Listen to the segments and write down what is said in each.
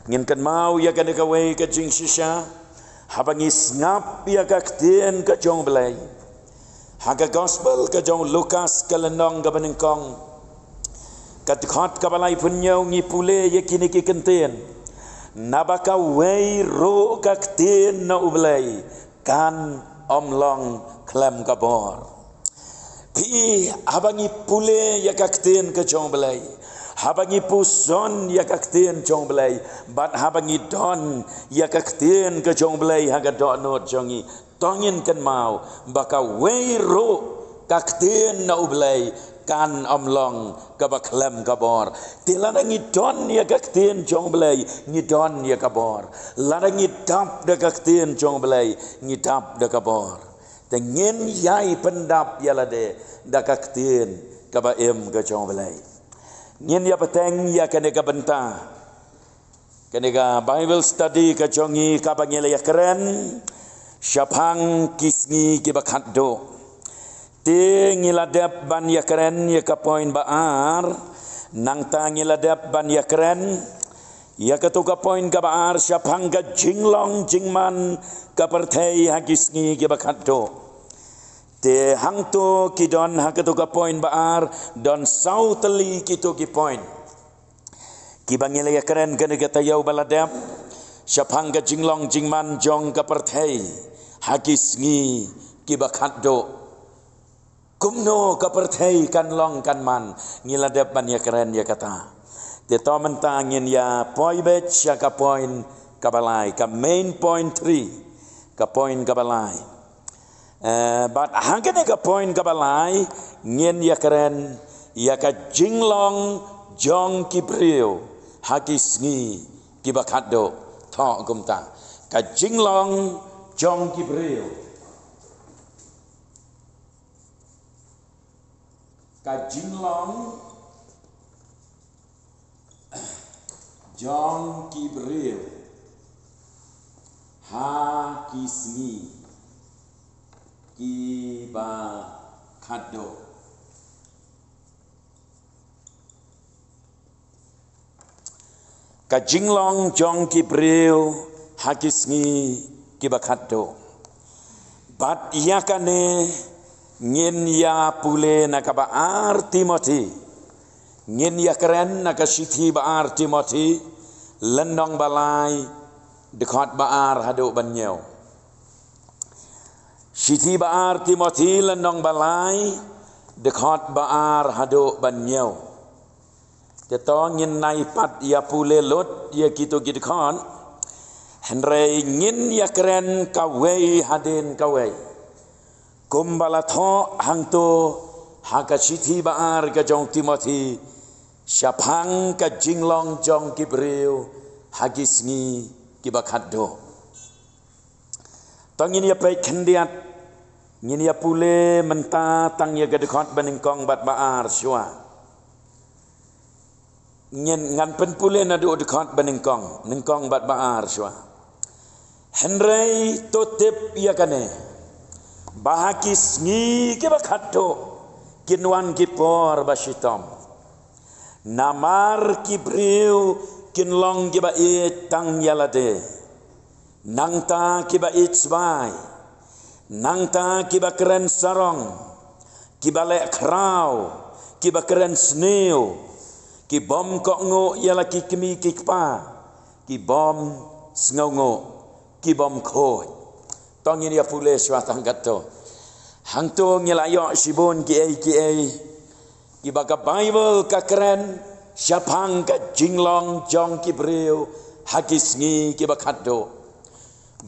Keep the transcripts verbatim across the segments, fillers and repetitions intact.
Ngin kynmaw ïa kane kawei ka jingshisha haba ngi sngap ïa ka ktien ka jong U Blei. Ha ka gospel ka jong u Lukas ka lynnong kaba nyngkong, ka dkhot kaba laiphew hynñiew, ngi pule ïa kine ki kyntien: Naba kawei ruh ka ktien na U Blei kan ym long khlem ka bor. Phi, haba ngi pule ïa ka ktien ka jong U Blei, haba ngi puson ïa ka ktien jong U Blei, bad haba ngi don ïa ka ktien ka jong U Blei ha ka dohnud jong ngi, to ngin kynmaw ba kawei ruh ka ktien na U Blei kan ym long kaba khlem ka bor. Te lada ngi don ïa ka ktien jong U Blei, ngi don ïa ka bor. Lada ngi dap da ka ktien jong U Blei, ngi dap da ka bor. Te ngin ïai pyndap ïa lade da ka ktien kaba im ka jong U Blei. Ngin ïa bteng ïa kane ka bynta, kane ka Bible study ka jong ngi kaba ngi la ïakren shaphang ki sngi kiba khatduh. Te ngi la dep ban ïakren ïa ka point ba ar, nangta ngi la dep ban ïakren ïa kato ka point kaba ar shaphang ka jinglong jingman ka pyrthei ha ki sngi kiba khatduh. Te hangto ki don ha kato ka point ba ar, don saw tylli kito ki point kiba ngi la ïakren kane ka taïew ba la dep, shaphang ka jinglong jingman jong ka pyrthei ha ki sngi kiba khatduh. Kumno ka pyrthei kan long kan man, ngi la dep ban ïakren ïa kata. Te to mynta ngin ïa poi beit sha ka point kaba lai, ka main point three, ka point kaba lai. Eh, bad ha kane ka point kaba lai, ngin ïakren ïa ka jinglong jong ki briew ha ki sngi kiba khatduh. To kumta, ka jinglong jong ki briew. Ka jinglong jong ki briew ha ki sngi kiba khatduh. Ka jinglong jong ki briew ha ki sngi kiba khatduh. Bad ïa kane ngin ïa pule na kaba ar Timothi. Ngin ïakren na ka shithi ba ar Timothi, lynnong ba lai, dkhot ba ar haduh ba hynñiew. Shithi ba ar Timothi lynnong ba lai, dkhot ba ar haduh ba hynñiew. Te to ngin nai pat ïa pule lut ïa kito ki dkhot, hynrei ngin ïakren kawei hadien kawei. Kumba la thoh hangto ha ka shithi ba ar ka jong u Timothi, shaphang ka jinglong jong ki briew ha ki sngi kiba khatduh. To ngin ïa peit khyndiat, ngin ïa pule mynta tang ïa ka dkhot ba nyngkong bad ba ar shuwa. Ngin, ngan pynpule naduh dkhot ba nyngkong, nyngkong bad ba ar shuwa. Hynrei to tip ïa kane, ba ha ki sngi kiba khatduh kin wan ki por ba shitom. Namar ki briew kin long kiba ïeit tang ïa lade, nangta kiba ïeit sbai, nangta kiba kren sarong, kiba leh khraw, kiba kren sniew, ki bym kohnguh ïa la ki kmie ki kpa, ki bym sngewnguh, ki bym khuid. To ngin ïa pule shuwa tang katto. Hangto ngi la ïoh shibun kiei kiei kiba ka Baibl ka kren shaphang ka jinglong jong ki briew ha ki sngi kiba khatduh.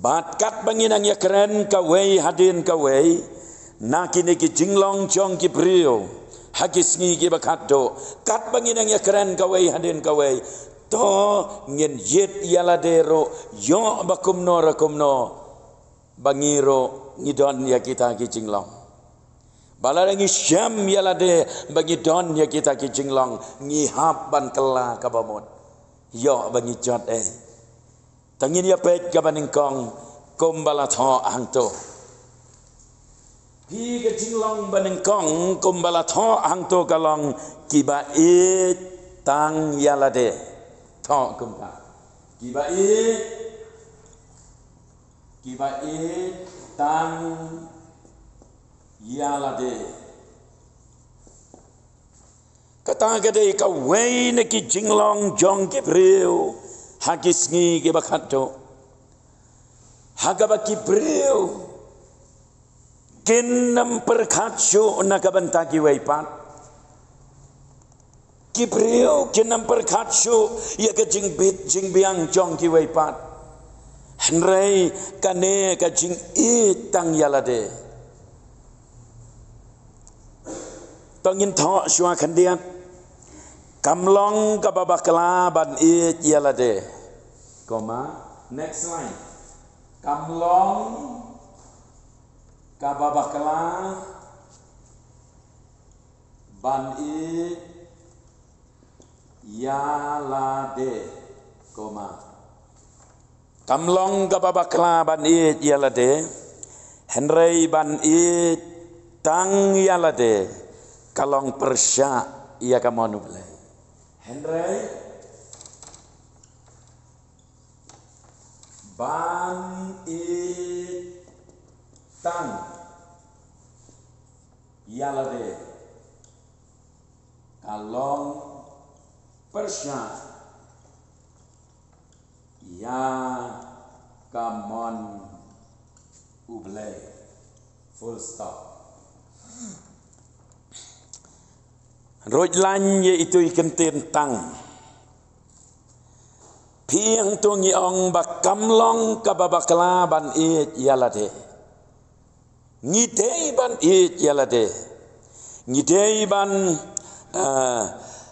Bad katba ngi nang ïakren kawei hadien kawei na kine ki jinglong jong ki briew ha ki sngi kiba khatduh, katba ngi nang ïakren kawei hadien kawei, to ngin ïit ïa lade ruh ïoh ba kumno re kumno ba ngi ruh ngi don ïa kita ki jinglong. Ba lada ngi shem ïa lade ba ngi don ïa kita ki jinglong, ngi hap ban kylla kaba mut. Ïoh ba ngi jot ei. To ngin ïa peit kaba nyngkong kumba la thoh hangto. Hi, ka jinglong ba nyngkong kumba la thoh hangto ka long kiba ïeit tang ïa lade. Thoh kumta. Kiba ïeit, kiba ïeit tang ïa lade. Kata ka dei kawei na ki jinglong jong ki briew ha ki sngi kiba khatduh. Ha kaba ki briew kin ym pyrkhat shuh na ka bynta kiwei pat. Ki briew kin ym pyrkhat shuh ïa ka jingbit jingbiang jong kiwei pat. Hynrei kane ka jingïeit tang ïa lade. To ngin thoh shuwa khyndiat. Kam long kaba bakla ban ïeit ïa lade. Comma. Next line. Kam long kaba bakla ban ïeit ïa lade. Comma. Kam long kaba bakla ban ïeit ïa lade, hynrei ban ïeit tang ïa lade ka long pyrshah ïa ka mon U Blei. Hynrei ban ïeit tang ïa lade ka long pyrshah ïa ka mon U Blei. Full stop. Ruh lane ïa itu i kyntien tang. Phi hangto ngi ong ba kam long kaba bakla ban ïeit ïa lade. Ngi dei ban ïeit ïa lade. Ngi dei ban, ah,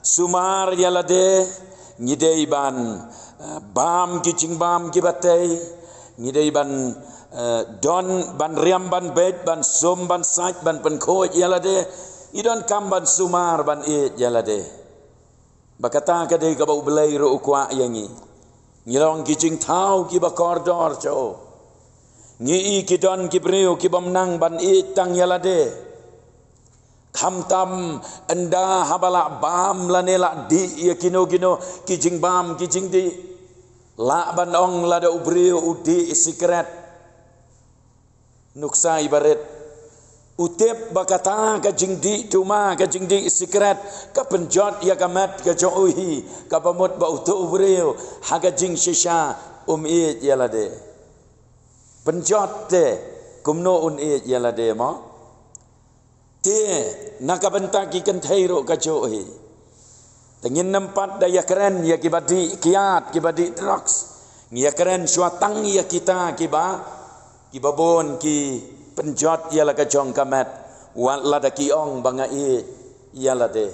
sumar ïa lade. Ngi dei ban, ah, bam ki jingbam kiba tei. Ngi dei ban, ah, don ban riam ban beit ban sum ban sait ban pynkhuid ïa lade. Ngi donkam ban sumar ban ïeit ïa lade. Ba kata ka dei kaba U Blei ruh u kwah ïa ngi. Ngi long ki jingthaw kiba kordor sha u. Ngi i ki don ki briew kibym nang ban ïeit tang ïa lade. Khamtam ynda haba lah bam lane lah dih ïa kino kino ki jingbam ki jingdih, lah ban ong lada u briew u dih sikret. Nuksa i barit. U tip ba kata ka jingdih tuma, ka jingdih sikret, ka pynjot ïa ka met ka jong u hi, kaba mut ba uto u briew ha ka jingshisha um ïeit ïa lade. Pynjot te, kumno un ïeit ïa lade mo? Te na ka bynta ki kynthei ruh kajuh hi. Te ngin nym pat da ïakren ïa kiba dih kiad, kiba dih drugs. Ngi ïakren shuwa tang ïa kita kiba, kiba bun ki pynjot ïa la ka jong ka met, wat lada ki ong ba nga ïeit ïa lade.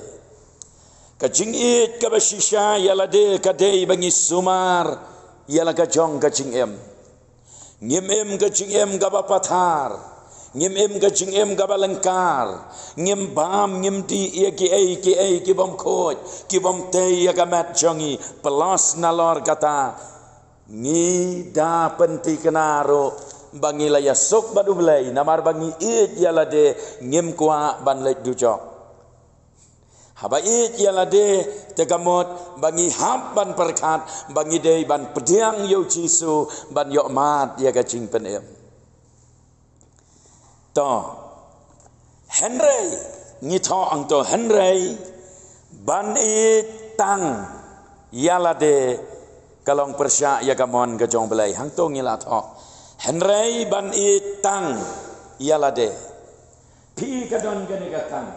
Ka jingïeit kaba shisha ïa lade ka dei ba ngi sumar ïa la ka jong ka jingim. Ngim im ka jingim kaba pathar. Ngim im ka jingim kaba lyngkar. Ngim bam, ngim dih ïa kiei kiei kibym khuid, kibym tei ïa ka met jong ngi. Plus nalor kata, ngi da pynthikna ruh ba ngi la ïasuk bad U Blei namar ba ngi ïeit ïa lade, ngim kwah ban leit dujok. Haba ïeit ïa lade, te ka mut ba ngi hap ban pyrkhat ba ngi dei ban pdiang ïa U Jisu ban ïoh mad ïa ka jingpynim. To, hynrei, ngi thoh hangto, hynrei ban ïeit tang ïa lade ka long pyrshah ïa ka mon ka jong U Blei. Hangto ngi la thoh, hynrei ban ïeit tang ïa lade. Phi, ka don kane ka tang.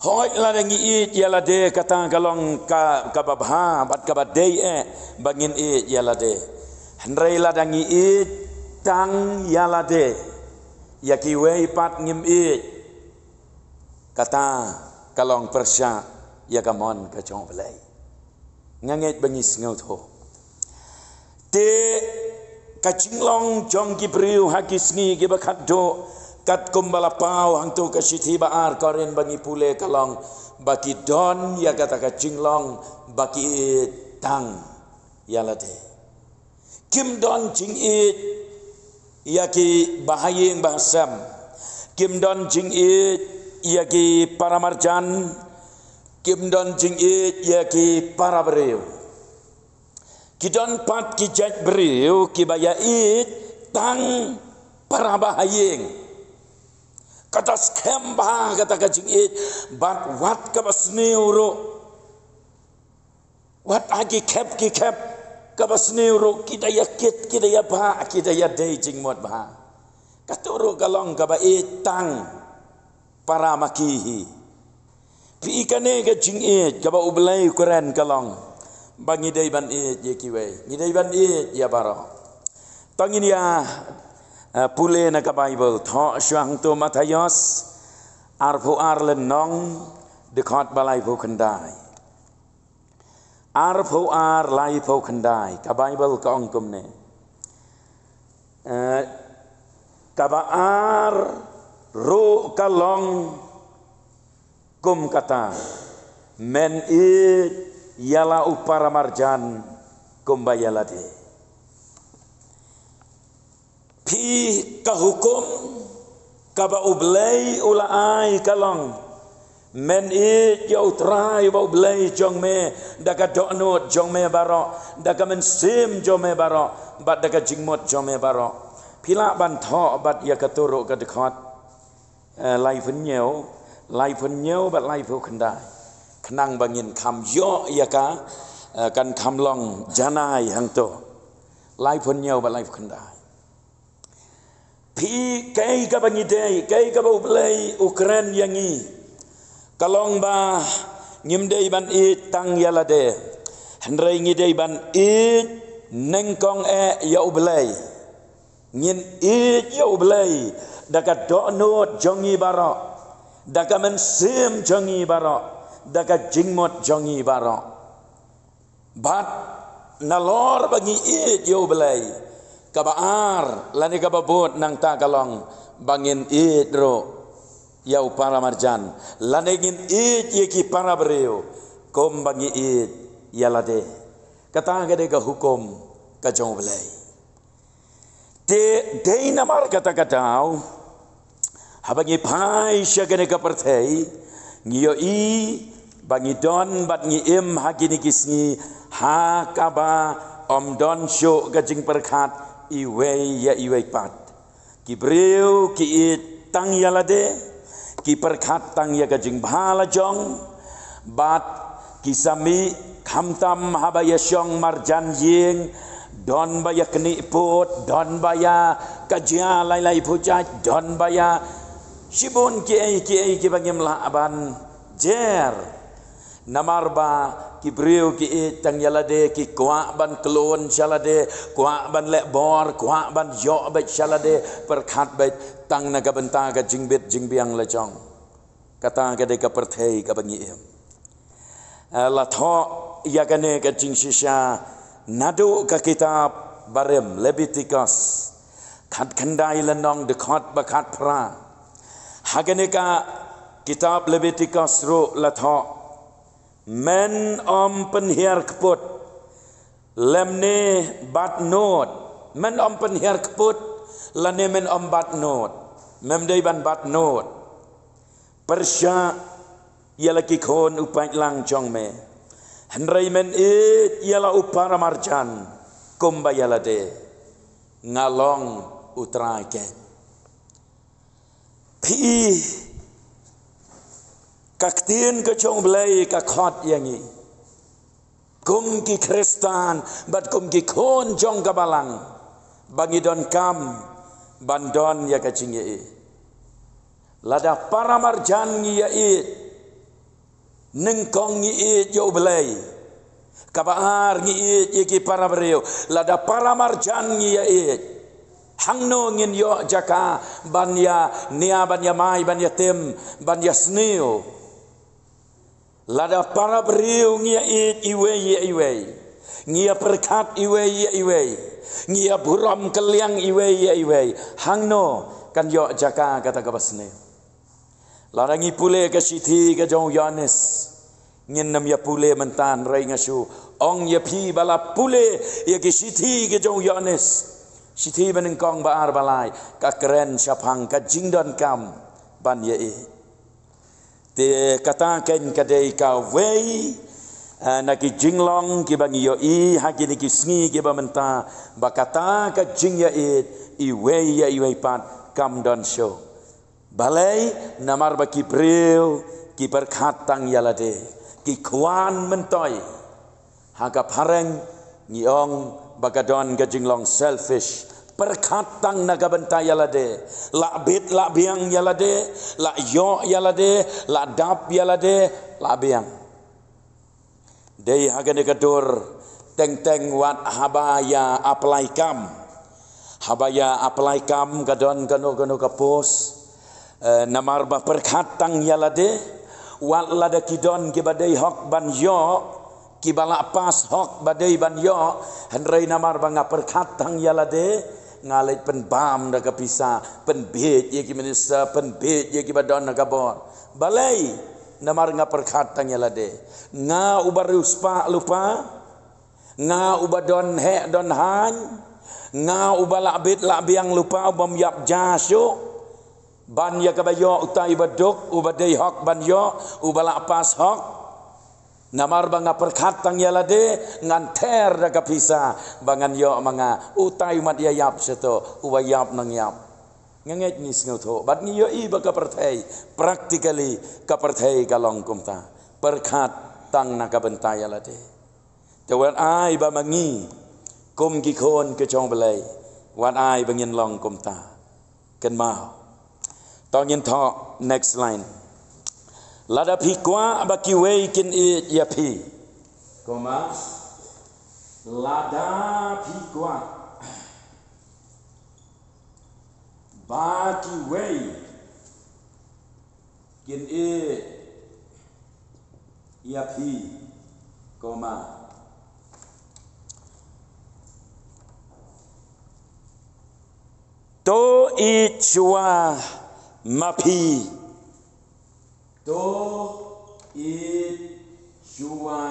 Hooid, lada ngi ïeit ïa lade kata ka long ka, kaba bha bad kaba dei eh ba ngin ïeit ïa lade. Hynrei lada ngi ïeit tang ïa lade, ïa kiwei pat ngim ïeit, kata ka long pyrshah ïa ka mon ka jong U Blei. Nga ngeit ba ngi sngewthuh. Te ka jinglong jong ki briew ha ki sngi kiba khatduh, katkum ba la paw hangto ka shithi ba ar Korinth ba ngi pule, ka long ba ki don ïa kata ka jinglong ba ki ïeit tang ïa lade. Kim don jingïeit ïa ki bahaïing bahasem. Kim don jingïeit ïa ki paramarjan. Kim don jingïeit ïa ki parabriew. Ki don pat ki jait briew kiba ïa ïeit tang para ba ha ïing. Kata skhem bha kata ka jingïeit, bad wat kaba sniew ruh, wat ha ki khep ki khep kaba sniew ruh, ki da ïa kit, ki da ïa bah, ki da ïa dei jingmut bha. Kata ruh ka long kaba ïeit tang para ma ki hi. Phi i, kane ka jingïeit kaba U Blei u kren ka long ba ngi dei ban ïeit ïa kiwei, ngi dei ban ïeit ïa baroh. To ngin ïa, eh, pule na ka Baibl, thoh shuwa hangto Mathaios arphew ar lynnong, dkhot ba laiphew khyndai. Arphew ar, laiphew khyndai, ka Baibl ka ong kumne. Eh, kaba ar ruh ka long kum kata, men ïeit ïa la u para marjan kumba ïa lade. Phi, ka hukum kaba U Blei u la ai ka long, men ïeit ïa U Trai uba U Blei jong me da ka dohnud jong me baroh, da ka mynsiem jong me baroh, bad da ka jingmut jong me baroh. Phi lah ban thoh bad ïa kata ruh ka dkhot, eh, laiphew hynñiew, laiphew hynñiew bad laiphew khyndai, khnang ba ngin kham ïoh ïa ka, eh, kan kham long janai hangto. Laiphew hynñiew bad laiphew khyndai. Phi, kaei kaba ngi dei, kaei kaba U Blei u kren ïa ngi, ka long ba ngim dei ban ïeit tang ïa lade, hynrei ngi dei ban ïeit nyngkong eh ïa U Blei. Ngin ïeit ïa U Blei da ka dohnud jong ngi baroh, da ka mynsiem jong ngi baroh, da ka jingmut jong ngi baroh. Bad nalor ba ngi ïeit ïa U Blei, kaba ar lane kaba bud nangta ka long ba ngin ïeit ruh ïa u para marjan, lane ngin ïeit ïa ki para briew kumba ngi ïeit ïa lade. Kata ka dei ka hukum ka jong U Blei. Te dei namar kata ka daw, haba ngi phai sha kane ka pyrthei, ngi ïohi ba ngi don bad ngi im ha kine ki sngi ha kaba ym don shuh ka jingpyrkhat iwei ïa iwei pat. Ki briew ki ïeit tang ïa lade, ki pyrkhat tang ïa ka jingbha lajong, bad ki sa mih khamtam haba ïa shong marjan ïing, don ba ïa knieh pud, don ba ïa ka jia lai lai pyrshah, don ba ïa shibun kiei kiei kiba ngim lah ban jer. Namar ba ki briew ki ïeit tang ïa lade, ki kwah ban khlun sha lade, kwah ban leh bor, kwah ban ïoh beit sha lade, pyrkhat beit tang na ka bynta ka jingbit jingbiang lajong. Kata ka dei ka pyrthei kaba ngi im. Eh, la thoh ïa kane ka jingshisha naduh ka kitab Barim, Leviticus, khatkhyndai lynnong, dkhot ba khatphra. Ha kane ka kitab Leviticus ruh la thoh, men ym pynhiar kput, lymne bat nud. Men ym pynhiar kput lane men ym bat nud. Mem dei ban bat nud pyrshah ïa la ki khun u paidlang jong me, hynrei men ïeit ïa la u para marjan kumba ïa lade. Nga long U Trai keiñ. Phi, ka ktien ka jong U Blei ka khot ïa ngi kum ki Khristan bad kum ki khun jong ka Balang ba ngi donkam ban don ïa ka jingïeit. Lada para marjan ngi ïa ïeit, nyngkong ngi ïeit ïa U Blei. Kaba ar, ngi ïeit ïa ki para briew. Lada para marjan ngi ïa ïeit, hangno ngin ïoh jaka ban ïa nia, ban ïa mai, ban ïa tim, ban ïa sniew? Lada para briew ngi ïa ïeit iwei ïa iwei, ngi ïa pyrkhat iwei ïa iwei, ngi ïa burom kylliang iwei ïa iwei, hangno kan ïoh jaka kata kaba sniew? Lada ngi pule ka shithi ka jong u Ïoannis, ngin nym ïa pule mynta, hynrei nga shu ong ïa phi ba la pule ïa ki shithi ka jong u Ïoannis, shithi banyngkong ba ar ba lai, ka kren shaphang ka jingdonkam ban ïa ïeit. Te kata keiñ ka dei kawei, eh, na ki jinglong kiba ngi ïohi ha kine ki sngi kiba mynta, ba kata ka jingïaieit iwei ïa iwei pat kam don shuh. Balei? Namar ba ki briew ki pyrkhat tang ïa lade, ki kwah myntoi. Ha ka phareng ngi ong ba ka don ka jinglong selfish, pyrkhat tang na ka bynta ïa lade, lah bit lah biang ïa lade, lah ïoh ïa lade, lah dap ïa lade, lah biang. Dei ha kane ka dur teng teng wat haba ïa apply kam. Haba ïa apply kam ka don kano kano ka post. Eh, namar ba pyrkhat tang ïa lade, wat lada ki don kiba dei hok ban ïoh, kiba lah pass hok ba dei ban ïoh, hynrei namar ba nga pyrkhat tang ïa lade, nga leit pynbam da ka pisa, pynbiej ïa ki minister, pynbiej ïa kiba don ha ka bor. Balei? Namar nga pyrkhat tang ïa lade. Nga uba riewspah lypa, nga uba don heh don haiñ, nga uba lah bit lah biang lypa, ubym ïap ja shuh. Ban ïa kaba ïoh utai uba duk, uba dei hok ban ïoh, uba lah pass hok. Namar ba nga pyrkhat tang ïa lade, ngan ther da ka pisa ba ngan ïoh ma nga. Utai u mat ïa ïap sha to, uba ïap nang ïap. Nga ngeit ngi sngewthuh bad ngi ïohi ba ka pyrthei, practically ka pyrthei ka long kumta. Pyrkhat tang na ka bynta ïa lade. Te wat ai ba ma ngi kum ki khun ki jong U Blei, wat ai ba ngin long kumta. Kynmaw. To ngin thoh next line. Lada phi kwah ba kiwei kin ïeit ïa phi. Kumba? Lada phi kwah ba kiwei kin ïeit ïa phi. Kumba? To ïeit shuwa ma phi. To ïeit shuwa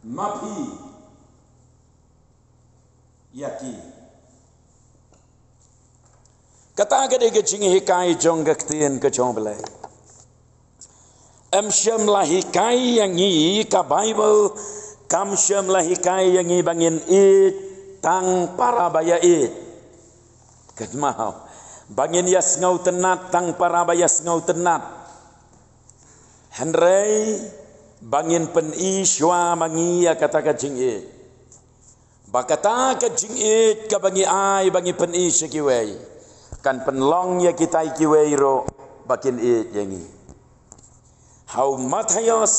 ma phi ïa ki. Kata ka dei ka jinghikai jong ka ktien ka jong U Blei. Em shym la hikai ïa ngi, ka Baibl kam shym la hikai ïa ngi ba ngin ïeit tang para ba ïa ïeit. Kynmaw, ba ngin ïa sngewtynnat tang para ba ïa sngewtynnat. Hynrei ba ngin pyni shuwa ma ngi ïa kata ka jingïeit. Ba kata ka jingïeit kaba ngi ai, ba ngi pyni sha kiwei, kan pynlong ïa kitai kiwei ruh ba kin ïeit ïa ngi. Ha u Mathaios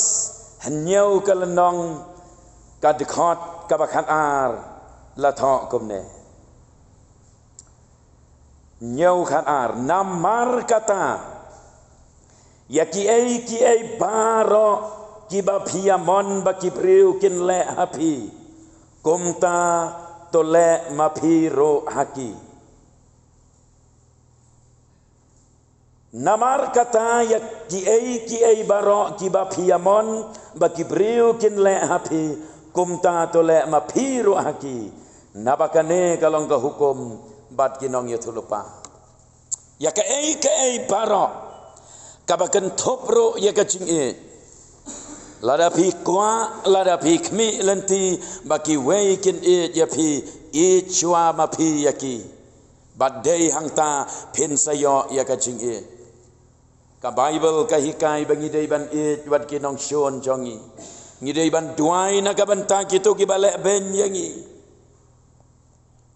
hynñiew ka lynnong, ka dkhot kaba khatar la thoh kumne. Hynñiew khatar, namar kata, ïa kiei kiei baroh kiba phi ïa mon ba ki briew kin leh ha phi, kumta to leh ma phi ruh ha ki. Namar kata, ïa kiei kiei baroh kiba phi ïa mon ba ki briew kin leh ha phi, kumta to leh ma phi ruh ha ki. Naba kane ka long ka hukum bad ki nongïathuhlypa. Ïa kaei kaei baroh kaba kynthup ruh ïa ka jingïeit. Lada phi kwah, lada phi khmih lynti ba kiwei kin ïeit ïa phi, ïeit shuwa ma phi ïa ki. Bad dei hangta phin sa ïoh ïa ka jingïeit. Ka Baibl ka hikai ba ngi dei ban ïeit wat ki nongshun jong ngi. Ngi dei ban duwai na ka bynta kito kiba leh beiñ ïa ngi.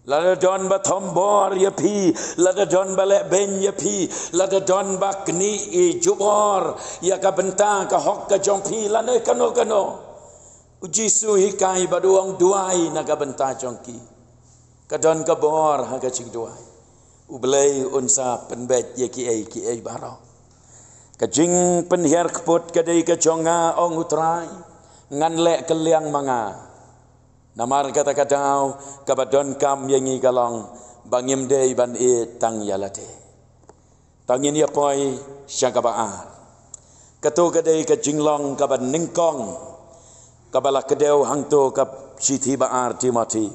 Lada don ba thombor ïa phi, lada don ba leh beiñ ïa phi, lada don ba knieh jubor ïa ka bynta ka hok ka jong phi, lane kano kano. U Jisu hikai bad u ong duwai na ka bynta jong ki. Ka don ka bor ha ka jingduwai. U Blei un sa pynbeit ïa kiei kiei baroh. Ka jingpynhiar kput ka dei ka jong nga, ong U Trai, ngan leh kylliang ma nga. Namar kata ka daw kaba donkam ïa ngi ka long ba ngim dei ban ïeit tang ïa lade. To ngin ïa poi sha kaba ar. Kato ka dei ka jinglong kaba nyngkong kaba la kdew hangto ka shithi ba ar Timothi.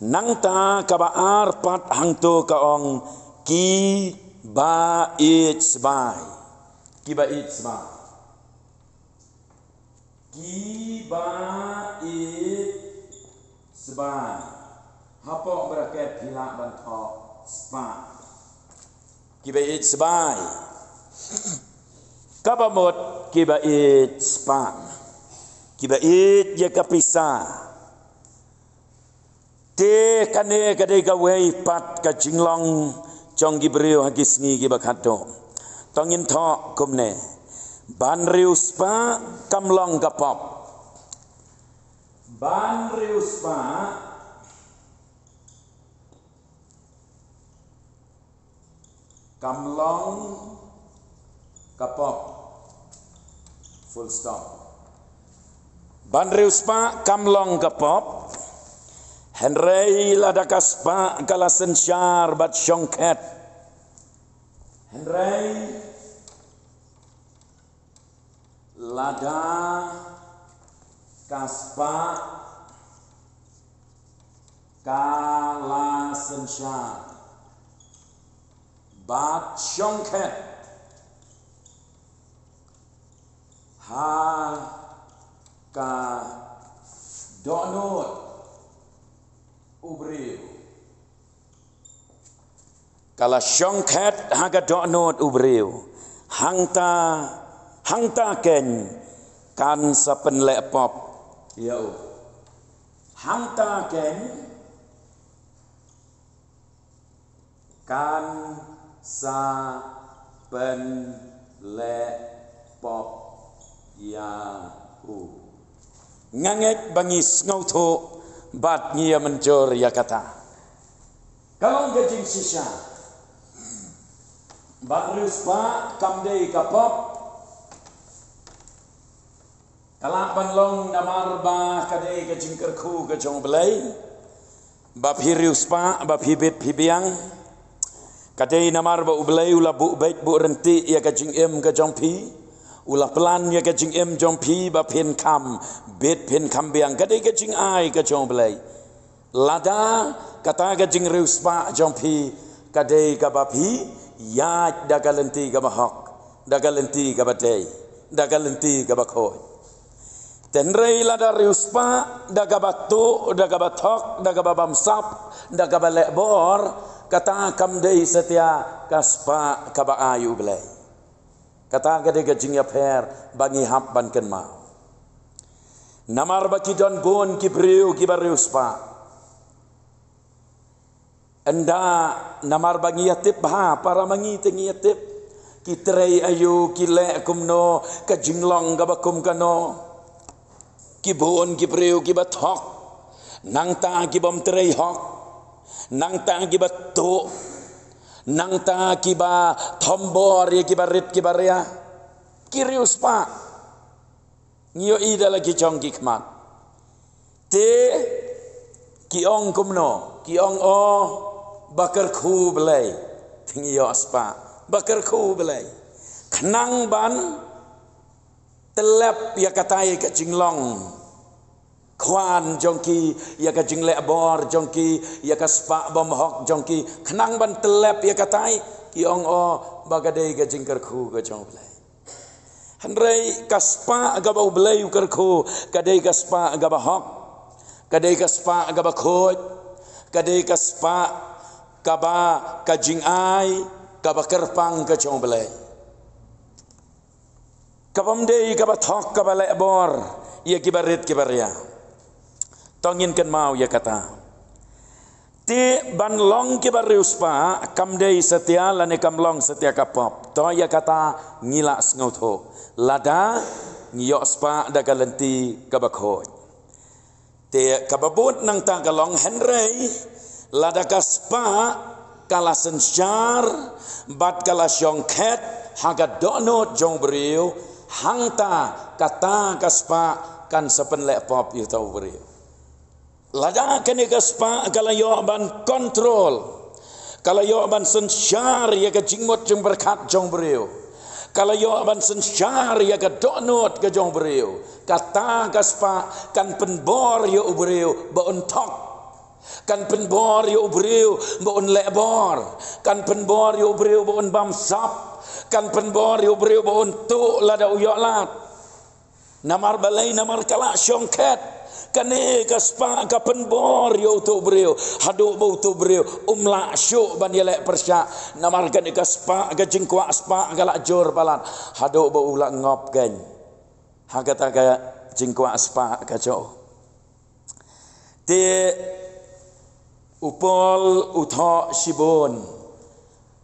Nangta kaba ar pat hangto ka ong kiba ïeit sbai. Kiba ïeit sbai. Kiba ïeit sbai. Hapoh bracket phi lah ban thoh spah. Kiba ïeit sbai. Kaba mut kiba ïeit spah. Kiba ïeit ïa ka pisa. Te kane ka dei kawei pat ka jinglong jong ki briew ha ki sngi kiba khadduh. To ngin thoh kumne. Ban riewspah kam long ka pop. Ban riewspah kam long ka pop. Full stop. Ban riewspah kam long ka pop. Hynrei lada ka spah ka la synshar bad shongkhet. Hynrei lada ka spah ka la synshar bad shongkhet ha ka dohnud u briew. Ka la shongkhet ha ka dohnud u briew. Hangta, hangta keiñ kan sa pynleh pop ïa u. Hangta keiñ kan sa pynleh pop ïa u. Nga ngeit ba ngi sngewthuh bad ngi ïa mynjur ïa kata. Ka long ka jingshisha. Ban riewspah kam dei ka pop. Ka lah ban long namar ba ka dei ka jingkyrkhu ka jong U Blei. Ba phi riewspah, ba phi bit phi biang. Ka dei namar ba U Blei u la buh beit buh ryntih ïa ka jingim ka jong phi. U la plan ïa ka jingim jong phi ba phin kham bit phin kham biang. Ka dei ka jingai ka jong U Blei. Lada kata ka jingriewspah jong phi ka dei kaba phi ïaid da ka lynti kaba hok, da ka lynti kaba dei, da ka lynti kaba khuid. Hynrei lada riewspah da kaba tuh, da kaba thok, da kaba bamsap, da kaba leh bor, kata kam dei satia ka spah kaba ai U Blei. Kata ka dei ka jingïapher ba ngi hap ban kynmaw. Namar ba ki don bun ki briew kiba riewspah. Ynda namar ba ngi ïatip bha, para ma ngi te ngi ïatip. Ki trei aïu, ki leh kumno, ka jinglong kaba kum kano. Ki bun ki briew kiba thok. Nangta ki bym trei hok. Nangta kiba tuh. Nangta kiba thombor ïa kiba rit kiba ria. Ki riewspah. Ngi ïohi da la ki jong ki khmat. Te ki ong kumno, ki ong, o, ba kyrkhu Blei. Te ngi ïoh spah, ba kyrkhu Blei. Khnang ban tyllep ïa katai ka jinglong khwan jong ki, ïa ka jingleh bor jong ki, ïa ka spah bymhok jong ki. Khnang ban tyllep ïa katai, ki ong, o, ba ka dei ka jingkyrkhu ka jong Blei. Hynrei ka spah kaba U Blei u kyrkhu, ka dei ka spah kaba hok, ka dei ka spah kaba khuid, ka dei ka spah kaba ka jingai kaba kyrpang ka jong U Blei. Kaba ym dei kaba thok kaba leh bor ïa kiba rit kiba ria. To ngin kynmaw ïa kata. Te ban long kiba riewspah kam dei satia lane kam long satia ka pop. To ïa kata ngi lah sngewthuh. Lada ngi ïoh spah da ka lynti kaba khuid. Te kaba bud nangta ka long hynrei lada ka spah ka la synshar bad ka la shongkhet ha ka dohnud jong u briew, hangta kata ka spah kan sa pynleh pop ïa uta u briew. Lada kane ka spah ka la ïoh ban kontrol, ka la ïoh ban synshar ïa ka jingmut jingpyrkhat jong u briew, ka la ïoh ban synshar ïa ka dohnud ka jong u briew, kata ka spah kan pynbor ïa u briew ba un thok, kan pynbor ïa u briew ba un leh bor, kan pynbor ïa u briew ba un bamsap, kan pynbor ïa u briew ba un tuh lada u ïoh lad. Namar balei? Namar ka la shongkhet. Kane ka spah ka pynbor ïa uto u briew, haduh ba uto u briew um lah shuh ban ïaleh pyrshah. Namar kane ka spah, ka jingkwah spah ka la jur palat, haduh ba u la ngop keiñ ha kata ka jingkwah spah ka jong u. Te u Paul u thoh shibun,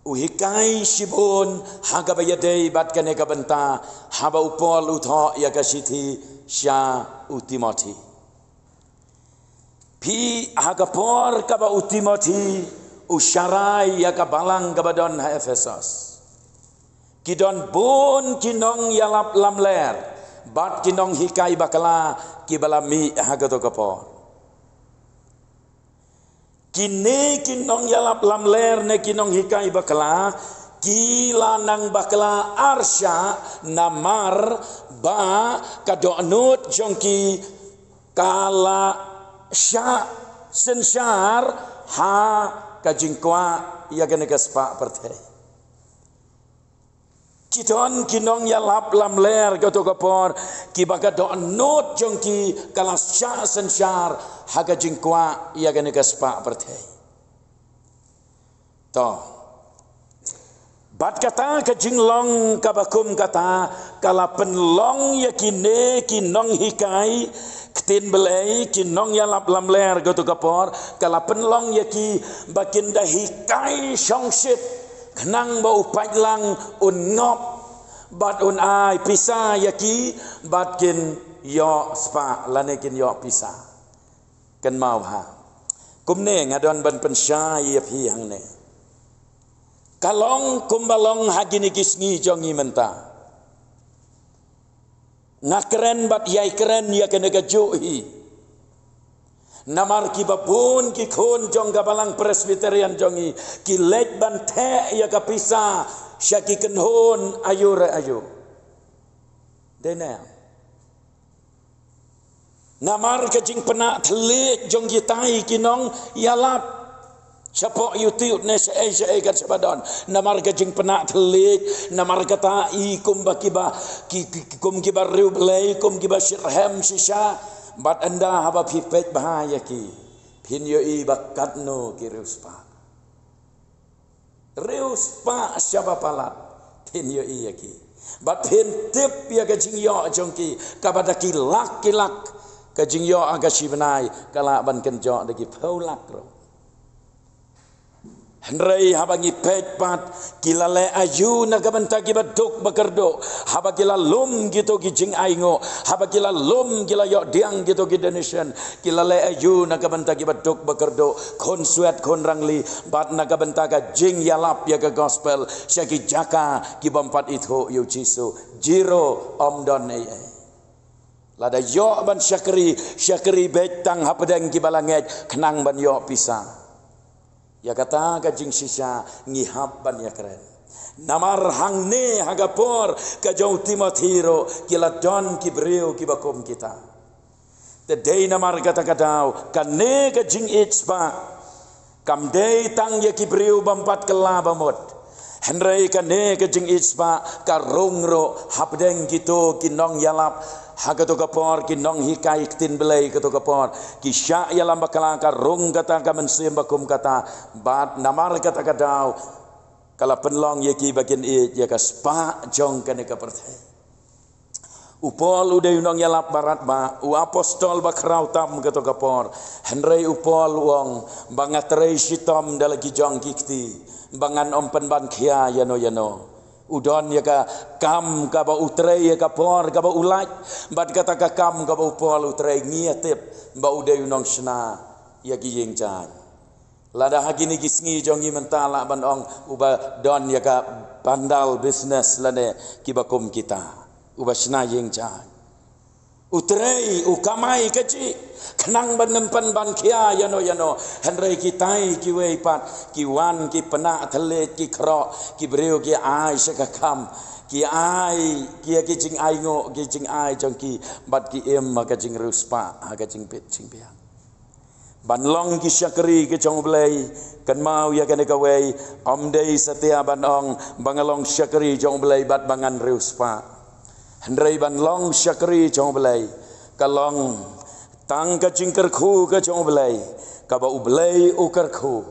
u hikai shibun ha kaba ïadei bad kane ka bynta, haba u Paul u thoh ïa ka shithi sha u Timothi. Phi, ha ka por kaba u Timothi u sharai ïa ka balang kaba don ha Ephesos, ki don bun ki nongïalap lamler bad ki nonghikai bakla kiba la mih ha kato ka por. Kine ki nongïalap lamler ne ki nonghikai bakla ki la nang bakla arshah, namar ba ka dohnud jong ki ka la shah synshar ha ka jingkwah ïa kane ka spah pyrthei. Ki don ki nongïalap lamler kato ka por kiba ka dohnud jong ki ka la shah synshar ha ka jingkwah ïa kane ka spah pyrthei. To. Bad kata ka jinglong kaba kum kata ka la pynlong ïa kine ki nonghikai ktien Blei, ki nongïalap lamler kato ka por, ka la pynlong ïa ki ba kin da hikai shongshit khnang ba u paidlang un ngop bad un ai pisa ïa ki, bad kin ïoh spah lane kin ïoh pisa. Kynmaw ha. Kumne nga don ban pynshai ïa phi hangne. Ka long kumba long ha kine ki sngi jong ngi mynta. Nga kren bad ïai kren ïa kane kajuh hi. Namar kiba bun ki khun jong ka balang Presbyterian jong ngi ki leit ban theh ïa ka pisa sha ki kynhun aïu re aïu. Dei ne em? Namar ka jingpynah thylliej jong kitai ki nongïalap shapoh YouTube ne shaei shaei kat shaba don. Namar ka jingpynah thylliej, namar kata i kumba kiba, ki, ki, kum kiba rieh Blei, kum kiba shitrhem shisha. Bad ynda haba phi peit bha ïa ki, phin ïohi ba katno ki rieh spah. Rieh spah shaba palat, phin ïohi ïa ki. Bad phin tip ïa ka jingïoh jong ki, kaba da ki lak ki lak, ka jingïoh ha ka shi bnai ka lah ban kynjoh da ki phew lak ruh. Hynrei haba ngi peit pat, ki la leh aïu na ka bynta kiba duk ba kyrduh, haba ki la lum kito ki jingainguh, haba ki la lum, ki la ïoh diang kito ki donation, ki la leh aïu na ka bynta kiba duk ba kyrduh, khun swet khun rangli, bad na ka bynta ka jingïalap ïa ka gospel sha ki jaka ki bym pat ithuh ïa u Jisu? Zero, ym don ei ei. Lada ïoh ban shakri, shakri beit tang hapdeng kiba la ngeit khnang ban ïoh pisa. Ïa kata ka jingshisha ngi hap ban ïakren. Namar hangne ha ka por ka jong u Timothi ruh ki la don ki briew kiba kum kita. Te dei namar kata ka daw kane ka jingïeit spah kam dei tang ïa ki briew bym pat kylla ba mut. Hynrei kane ka jingïeit spah ka rung ruh hapdeng kito ki nongïalap ha kato ka por, ki nonghikai ktien Blei kato ka por, ki shah ïalam bakla, ka rung kata ka mynsiem ba kum kata. Bad namar kata ka daw ka la pynlong ïa ki ba kin ïeit ïa ka spah jong kane ka pyrthei. U Paul u dei u nongïalap ba radbah, u apostol ba khraw tam kato ka por. Hynrei u Paul u ong ba nga trei shitom da la ki jong ki kti, ba ngan ym pynban khia ïano ïano. U don ïa ka kam kaba u trei ïa ka por kaba u lait. Bad kata ka kam kaba u Paul u trei ngi ïa tip ba u dei u nongshna ïa ki ïing jaiñ. Lada ha kine ki sngi jong ngi mynta lah ban ong uba don ïa ka pandal business lane kiba kum kita, uba shna ïing jaiñ. U trei, u kamai kajih khnang ban ym pynban khia ïano ïano. Hynrei kitai kiwei pat ki wan ki pynah thylliej, ki khroh, ki briew ki ai sha ka kam, ki ai ki, ki jingainguh, ki jingai jong ki, bad ki im ha ka jingriewspah ha ka jingbit jingbiang. Ban long ki shakri ki jong U Blei, kynmaw ïa kane kawei, ym dei satia ban ong ba nga long shakri jong U Blei bad ba ngan riewspah. Hynrei ban long shakri jong U Blei ka long tang ka jingkyrkhu ka jong U Blei, kaba U Blei u kyrkhu.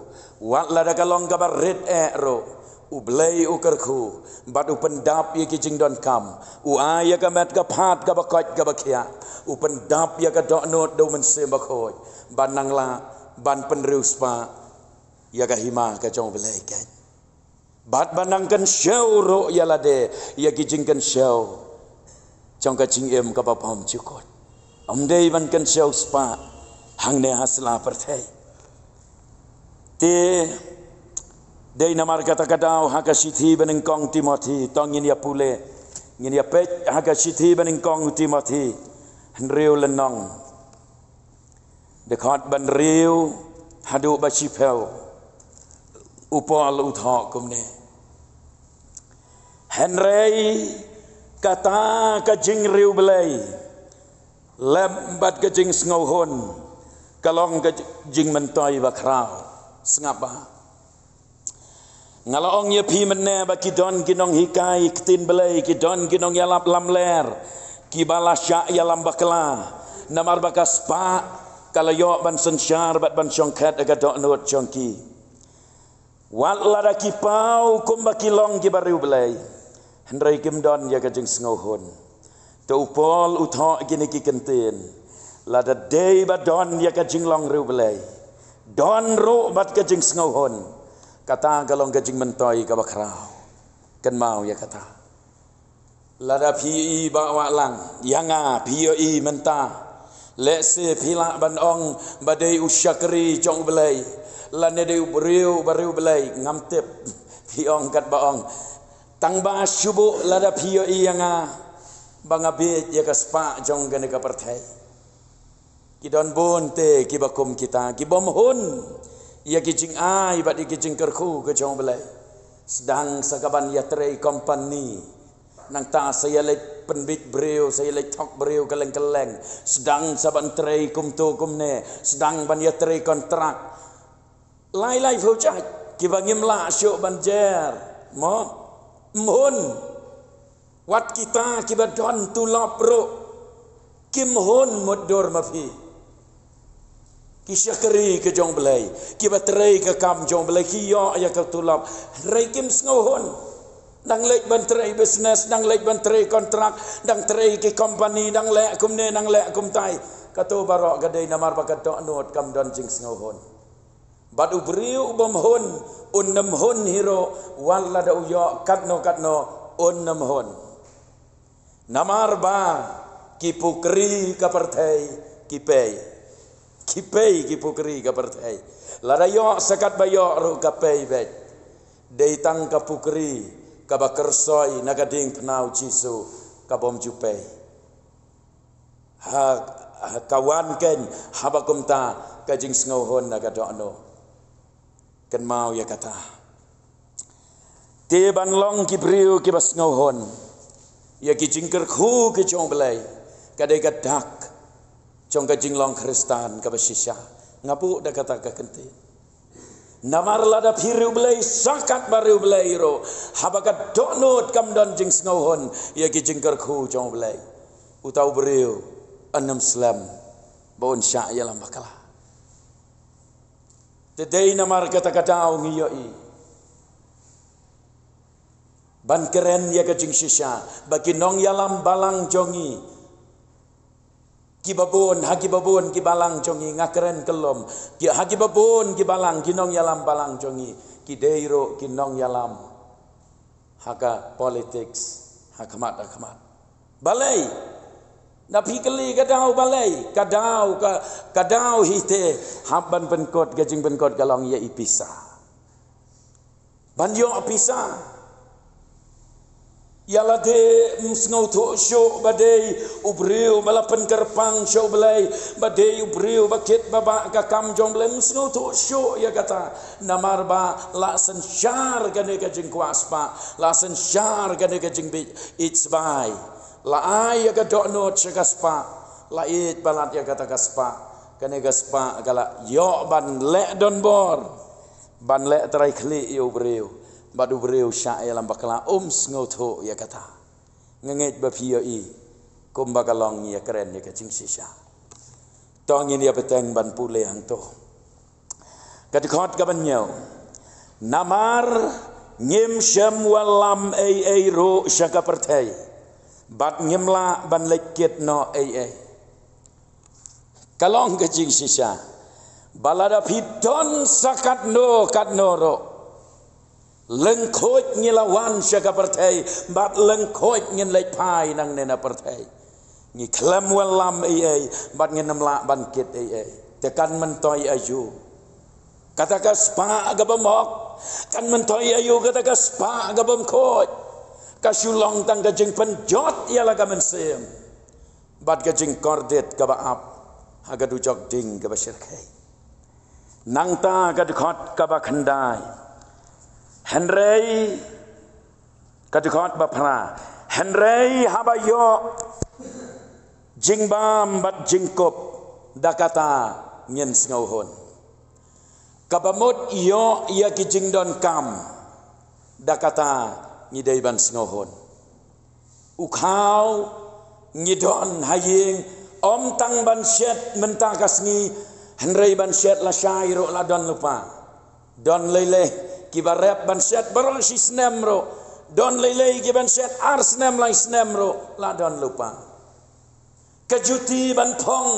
Wat lada ka long kaba rit eh ruh, U Blei u kyrkhu, bad u pyndap ïa ki jingdonkam, u ai ïa ka met ka phad kaba koit kaba khiah, u pyndap ïa ka dohnud da U Mynsiem Bakhuid, ban nang lah ban pynriewspah ïa ka hima ka jong U Blei keiñ. Bad ban nang kynshew ruh ïa lade ïa ki jingkynshew jong ka jingim kaba bymjukut. Ym dei ban kynshew spah hangne ha sla pyrthei. Te dei namar kata ka daw ha ka shithi banyngkong Timothi, to ngin ïa pule, ngin ïa peit ha ka shithi banyngkong Timothi hynriew lynnong, dkhot ba hynriew haduh ba shiphew. U Paul u thoh kumne: Hynrei kata ka jingriewblei lem bad ka jingsngewhun ka long ka jingmyntoi bakhraw. Sngap bha. Nga la ong ïa phi mynne ba ki don ki nonghikai ktien Blei, ki don ki nongïalap lamler kiba la shah ïalam bakla, namar ba ka spah ka la ïoh ban synshar bad ban shongkhet ïa ka dohnud jong ki. Wat lada ki paw kumba ki long kiba riewblei, hynrei kim don ïa ka jingsngewhun. Te u Paul u thoh kine ki kyntien: Lada dei ba don ïa ka jinglong riewblei, don ruh bad ka jingsngewhun, kata ka long ka jingmyntoi kaba khraw. Kynmaw ïa kata. Lada phi ïohi Bah Wahlang, ïa nga phi ïohi mynta. Lehse phi lah ban ong ba dei u shakri jong U Blei, lane dei u briew ba riewblei, ngam tip. Phi ong katba ong. Tang ba shu buh lada phi ïohi ïa nga ba nga bieit ïa ka spah jong kane ka pyrthei. Ki don bun te kiba kum kita, ki bym hun ïa ki jingai bad ïa ki jingkyrkhu ka jong U Blei. Sdang sa ka ban ïatrei kompani, nangta sa ïaleit pynbit briew, sa ïaleit thok briew kylleng kylleng. Sdang sa ban trei kumto kumne, sdang ban ïatrei kontrak. Lai lai phew jait kiba ngim lah shuh ban jer, mo? Ym hun. Wat kita kiba don tulop ruh kim hun mutdur ma phi. Ki shakri ka jong U Blei, kiba trei ka kam jong U Blei, ki ïoh ïa ka tulop, hynrei kim sngewhun. Dang leit ban trei business, dang leit ban trei kontrak, dang trei ki kompani, dang leh kumne, dang leh kumtai. Kato baroh ka dei namar ba ka dohnud kam don jingsngewhun. Bad u briew u bym hun, un ym hun hi ruh, wat lada u ïoh katno katno, un ym hun. Namar ba ki pukri ka pyrthei ki pei. Ki pei ki pukri ka pyrthei. Lada ïoh sa katba ïoh ruh ka pei beit. Dei tang ka pukri kaba kyrsoi na ka diengphna U Jisu ka bym ju pei. Ha, ha ka wan keiñ, haba kumta ka jingsngewhun na ka dohnud. Kynmaw ïa kata. Te ban long ki briew kiba sngewhun ïa ki jingkyrkhu ki jong U Blei, ka dei ka dak jong ka jinglong Khristan kaba shisha. Nga buh da kata ka kyntien. Namar lada phi riewblei sa katba riewblei ruh, haba ka dohnud kam don jingsngewhun ïa ki jingkyrkhu jong U Blei, uta u briew un ym slem ba un shah ïalam bakla. Te dei namar kata ka daw ngi ïohi ban kren ïa ka jingshisha ba ki nongïalam balang jong ngi, kiba bun, ha kiba bun ki balang jong ngi, nga kren kyllum, ki, ha kiba bun ki balang, ki nongïalam balang jong ngi, ki dei ruh ki nongïalam ha ka politics, ha khmat ha khmat. Balei? Na phi kylli ka daw balei? Ka daw, ka, ka daw hi te, hap ban pynkut, ka jingpynkut ka long ïa i pisa. Ban ïoh pisa. Ïa lade ym sngewthuh shuh ba dei u briew ba la pynkyrpang sha U Blei, ba dei u briew ba kit ba bah ka kam jong U Blei, ym sngewthuh shuh ïa kata. Namar ba la synshar kane ka jingkwah spah, la synshar kane ka jingbieit sbai. La ai ïa ka dohnud sha ka spah, la ïeit palat ïa kata ka spah. Kane ka spah ka la ïoh ban leh donbor, ban leh trai khlieh ïa u briew, bad u briew shah ïalam bakla, um sngewthuh ïa kata. Nga ngeit ba phi ïohi kumba ka long, ngi ïa kren ïa ka jingshisha. To ngin ïa bteng ban pule hangto. Ka dkhot kaba hynñiew. Namar ngim shym wallam ei ei ruh sha ka pyrthei, bad ngim lah ban leit kit noh ei ei. Ka long ka jingshisha ba lada phi don sa katno katno ruh, lyngkhuid ngi la wan sha ka pyrthei, bad lyngkhuid ngin leit phai nangne na pyrthei. Ngi khlem wallam ei ei, bad ngin ym lah ban kit ei ei. Te kan myntoi aïu kata ka spah kaba mok? Kan myntoi aïu kata ka spah kaba mkhuid? Ka shu long tang ka jingpynjot ïa la ka mynsiem bad ka jingkordit kaba ap ha ka dujok ding kaba shyrkhei. Nangta ka dkhot kaba khyndai. Hynrei, ka dkhot ba phra. Hynrei haba ïoh jingbam bad jingkup, da kata ngin sngewhun. Kaba mut ïoh ïa ki jingdonkam, da kata ngi dei ban sngewhun. U khaw ngi don ha ïing, ym tang ban shet mynta ka sngi, hynrei ban shet lashai ruh la don lypa. Don lei lei kiba rep ban shet baroh shi snem ruh. Don lei lei kiban shet ar snem, lai snem ruh la don lypa. Ka juti ban phong,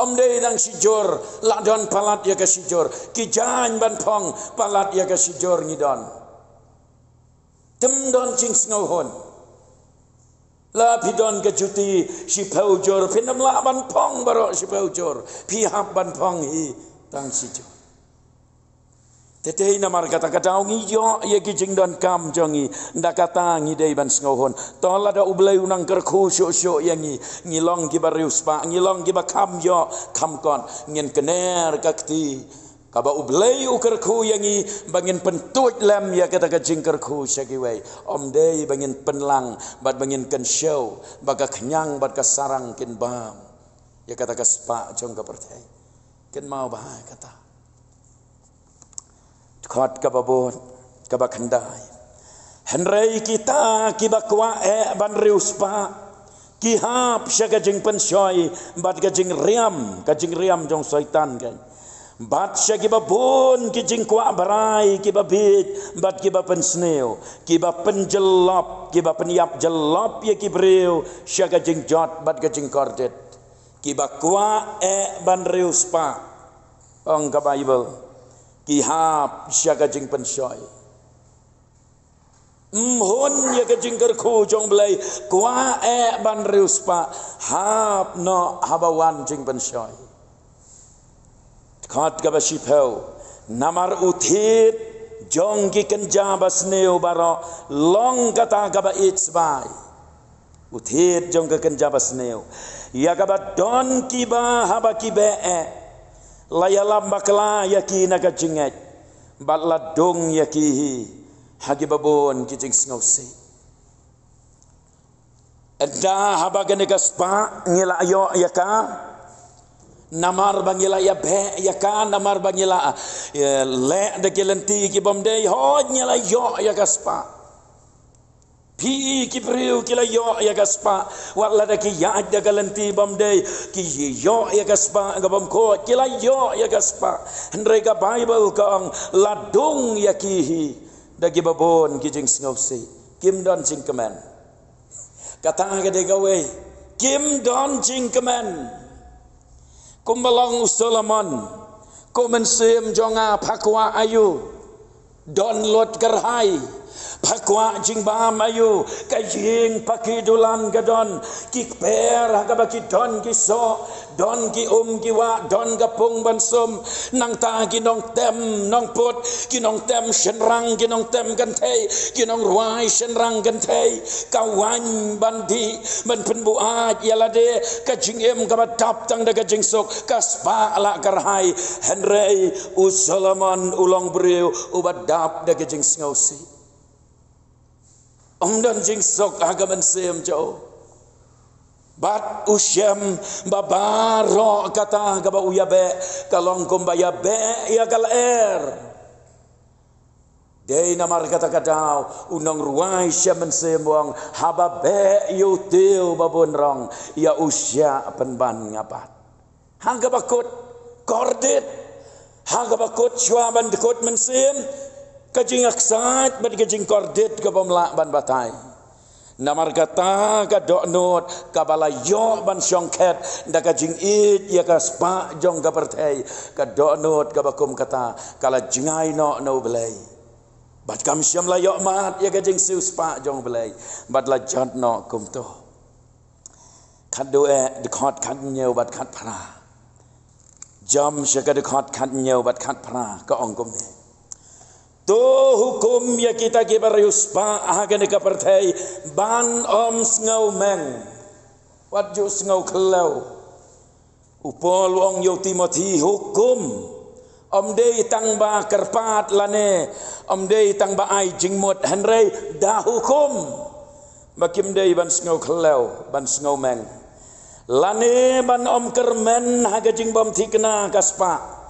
ym dei dang shijur, la don palat ïa ka shijur. Ki jaiñ ban phong, palat ïa ka shijur ngi don. Te ym don jingsngewhun. La phi don ka juti shiphew jur, phin ym lah ban phong baroh shiphew jur. Phi hap ban phong hi tang shijur. Te dei namar kata ka daw ngi ïoh ïa ki jingdonkam jong ngi, da kata ngi dei ban sngewhun. To lada U Blei u nang kyrkhu shuh shuh ïa ngi, ngi long kiba riewspah, ngi long kiba kham ïoh kham kot, ngin kner ka kti kaba U Blei u kyrkhu ïa ngi ba ngin pyntuid lem ïa kata ka jingkyrkhu sha kiwei. Ym dei ba ngin pynlang bad ba ngin kynshew ba ka khñiang bad ka sarang kin bam ïa kata ka spah jong ka pyrthei. Kynmaw bha ïa kata. Dkhot kaba bud, kaba khyndai. Hynrei kita kiba kwah eh ban riewspah, ki hap sha ka jingpynshoi bad ka jingriam, ka jingriam jong Soitan kan. Bad sha kiba bun ki jingkwah brai kiba bieit bad kiba pynsniew, kiba pynjyllop, kiba pynïap jyllop ïa ki briew sha ka jingjot bad ka jingkordit. Kiba kwah eh ban riewspah, ong ka Baibl, ki hap sha ka jingpynshoi. Ym hun ïa ka jingkyrkhu jong U Blei, kwah eh ban riewspah, hap noh haba wan jingpynshoi. Dkhot kaba shiphew. Namar u thied jong ki kynja basniew baroh long kata kaba ïeit sbai. U thied jong ka kynja basniew, ïa kaba don kiba haba ki beh eh, la ïalam bakla ïa ki na ka jingngeit, bad la dung ïa ki hi ha kiba bun ki jingsngewsih. Ynda haba kane ka spah ngi la ïoh ïa ka namar ba ngi la ïabeh ïa ka, namar ba ngi la, eh, leh da ki lynti kibym dei, hooid ngi la ïoh ïa ka spah. Phi, ki briew ki la ïoh ïa ka spah, wat lada ki ïaid da ka lynti bym dei, ki ïoh ïa ka spah kabym khuid, ki la ïoh ïa ka spah. Hynrei ka Baibl ka ong, la dung ïa ki hi da kiba bun ki jingsngewsih. Kim don jingkmen. Kata ka dei kawei, kim don jingkmen. Kumba long u Solomon, ko mynsiem jong nga, pha kwah aïu? Don lut kyrhai. Pha kwah jingbam aïu? Ka ïing paki dulan ka don, ki kper ha kaba ki don ki soh, don ki um ki wah, don ka pung ban sum. Nangta ki nongtem nongput, ki nongtem shynrang, ki nongtem kynthei, ki nongrwai shynrang kynthei, ka waiñ ban dih, ban pynbuaid ïa lade, ka jingim kaba dap tang da ka jingsuk, ka spah la kyrhai. Hynrei u Solomon u long briew uba dap da ka jingsngewsih. Ym don jingsuk ha ka mynsiem jong u. Bad u shem ba baroh kata kaba u ïabeh ka long kumba ïabeh ïa ka lyer. Dei namar kata ka daw u nongrwai sha mynsiem u ong, haba beh ïa u tiew ba bun rong, ïa u shiah pynban nga bat. Ha kaba kut kordit, ha kaba kut shuwa ban kut mynsiem, ka jingaksaid bad ka jingkordit ka bym lah ban batai. Namar kata ka dohnud kaba la ïoh ban shongkhet da ka jingïeit ïa ka spah jong ka pyrthei, ka dohnud kaba kum kata ka la jngai noh na U Blei. Bad kam shym la ïoh mad ïa ka jingsiewspah jong U Blei, bad la jot noh kumto. Khatduh eh, dkhot khathynñiew bad khatphra. Jam sha ka dkhot khathynñiew bad khatphra ka ong kumne. To hukum ïa kita kiba riewspah ha kane ka pyrthei ban ym sngew meng. Wat ju sngew khlem. U Paul u ong ïa u Timothi hukum. Ym dei tang ba kyrpad lane ym dei tang ba ai jingmut, hynrei da hukum. Ba kim dei ban sngew khlem, ban sngew meng. Lane ban ym kyrmen ha ka jingbymthikna ka spah.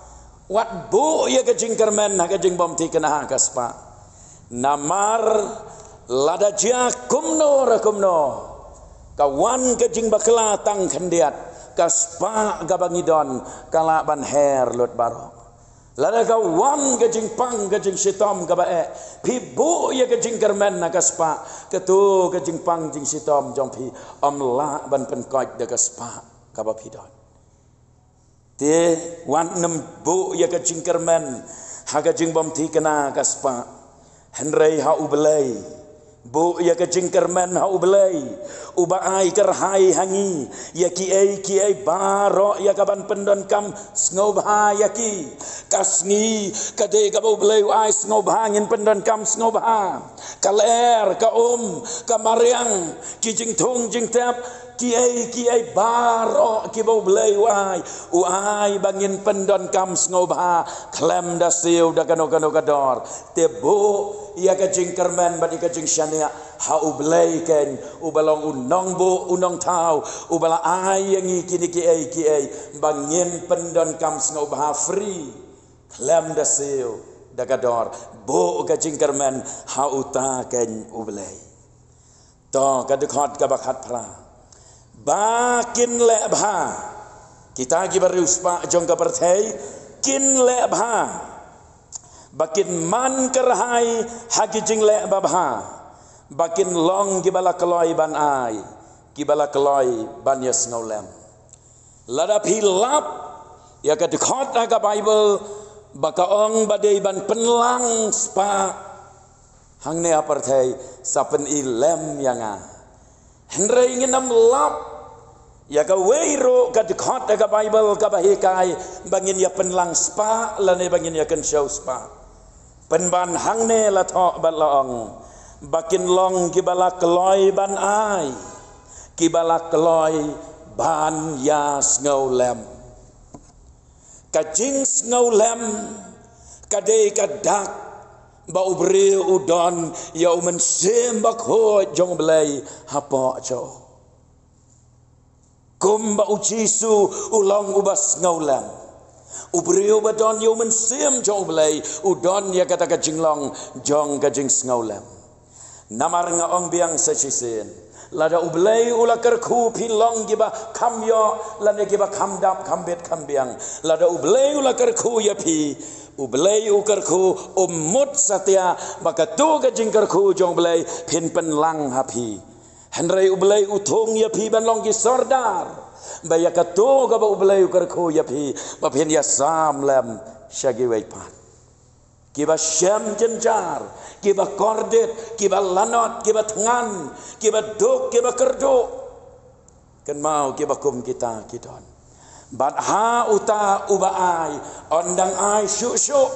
Wat buh ïa ka jingkyrmen ha ka jingbymthikna ka spah. Namar lada jia kumno re kumno, ka wan ka jingbakla tang khyndiat, ka spah kaba ngi don ka lah ban her lut baroh. Lada ka wan ka jingpang ka jingshitom kaba eh, phi buh ïa ka jingkyrmen ha ka spah, kato ka jingpang jingshitom jong phi ym lah ban pynkoit da ka spah kaba phi don. Te wat nym buh ïa ka jingkyrmen ha ka jingbymthikna ka spah, hynrei ha U Blei. Buh ïa ka jingkyrmen ha U Blei, uba ai kyrhai ha ngi ïa kiei kiei baroh ïa ka ban pyndonkam sngewbha ïa ki. Ka sngi ka dei kaba U Blei u ai sngewbha, ngin pyndonkam sngewbha. Ka lyer, ka um, ka mariang, ki jingthung jingtep, kiei kiei baroh kiba U Blei u ai, u ai ba ngin pyndonkam sngewbha khlem da siew da kano kano ka dor. Te buh ïa ka jingkyrmen bad ïa ka jingshaniah ha U Blei keiñ, uba long u nongbuh u nongthaw, uba la ai ïa ngi kine kiei kiei ba ngin pyndonkam sngewbha free, khlem da siew da ka dor. Buh ka jingkyrmen ha uta keiñ U Blei. To ka dkhot kaba khatphra. Ba kin leh bha. Kita kiba riewspah jong ka pyrthei kin leh bha. Ba kin man kyrhai ha ki jingleh babha. Ba kin long kiba la kloi ban ai, kiba la kloi ban ïasngewlem. Lada phi lap ïa ka dkhot ha ka Baibl ba ka ong ba dei ban pynlang spah hangne ha pyrthei, sa pyni lem ïa nga. Hynrei ngin ym lap ïa kawei ruh ka dkhot ha ka Baibl kaba hikai ba ngin ïa pynlang spah lane ba ngin ïa kynshew spah. Pynban hangne la thoh bad la ong, ba kin long kiba la kloi ban ai, kiba la kloi ban ïasngewlem. Ka jingsngewlem ka dei ka dak ba u briew u don ïa u Mynsiem Bakhuid jong U Blei hapoh jong u. Kumba U Jisu u long uba sngewlem, u briew ba don ïa u Mynsiem jong U Blei u don ïa kata ka jinglong jong ka jingsngewlem. Namar nga ong biang sa shisien, lada U Blei u la kyrkhu phi long kiba kham ïoh lane kiba kham dap kham bit kham biang. Lada U Blei u la kyrkhu ïa phi, U Blei u kyrkhu, um mut satia ba kato ka jingkyrkhu jong U Blei phin pynlang ha phi. Hynrei U Blei u thung ïa phi ban long ki sordar ba ïa kato kaba U Blei u kyrkhu ïa phi ba phin ïasam lem sha kiwei pat. Kiba shem jynjar, kiba kordit, kiba lanot, kiba thngan, kiba duk, kiba kyrduh. Kynmaw kiba kum kita ki don. Bad ha uta uba ai, un dang ai shuh shuh.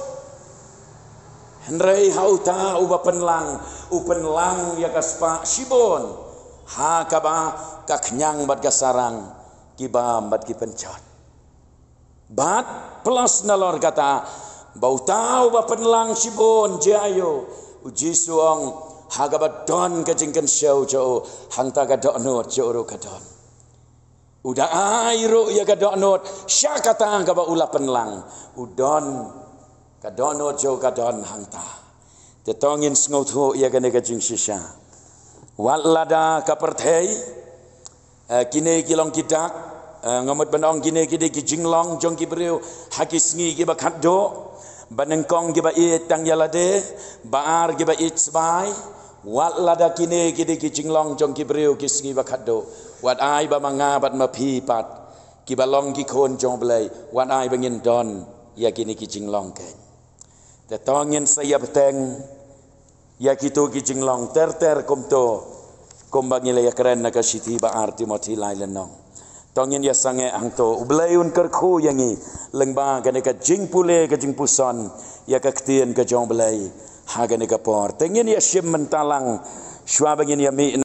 Hynrei ha uta uba pynlang, u pynlang ïa ka spah shibun. Ha kaba ka khñiang bad ka sarang ki bam bad ki pynjot. Bad plus nalor kata, ba uta uba pynlang shibun jia aïu, U Jisu u ong, ha kaba don ka jingkynshew jong u, hangta ka dohnud jong u ruh ka don. U da ai ruh ïa ka dohnud sha kata kaba u la pynlang. U don, ka dohnud jong u ka don hangta. Te to ngin sngewthuh ïa kane ka jingshisha. Wat lada ka pyrthei, eh, kine ki long ki dak, eh, nga mut ban ong kine ki dei ki jinglong jong ki briew ha ki sngi kiba khatduh, ba nyngkong kiba ïeit tang ïa lade, ba ar kiba ïeit sbai. Wat lada kine ki dei ki jinglong jong ki briew ki sngi ba khatduh, wat ai ba ma nga bad ma phi pat, kiba long ki khun jong U Blei, wat ai ba ngin don ïa kine ki jinglong kein. Te to ngin sa ïa bteng ïa kito ki jinglong ter ter kumto, kumba ngi la ïa kren na ka shithi ba ar Timothi lai lynnong. To ngin ïa sangeh hangto, U Blei un kyrkhu ïa ngi lyngba kane ka jingpule ka jingpuson ïa ka ktien ka jong U Blei ha kane ka por. Te ngin ïa shim mynta lang shuwa ba ngin ïa mih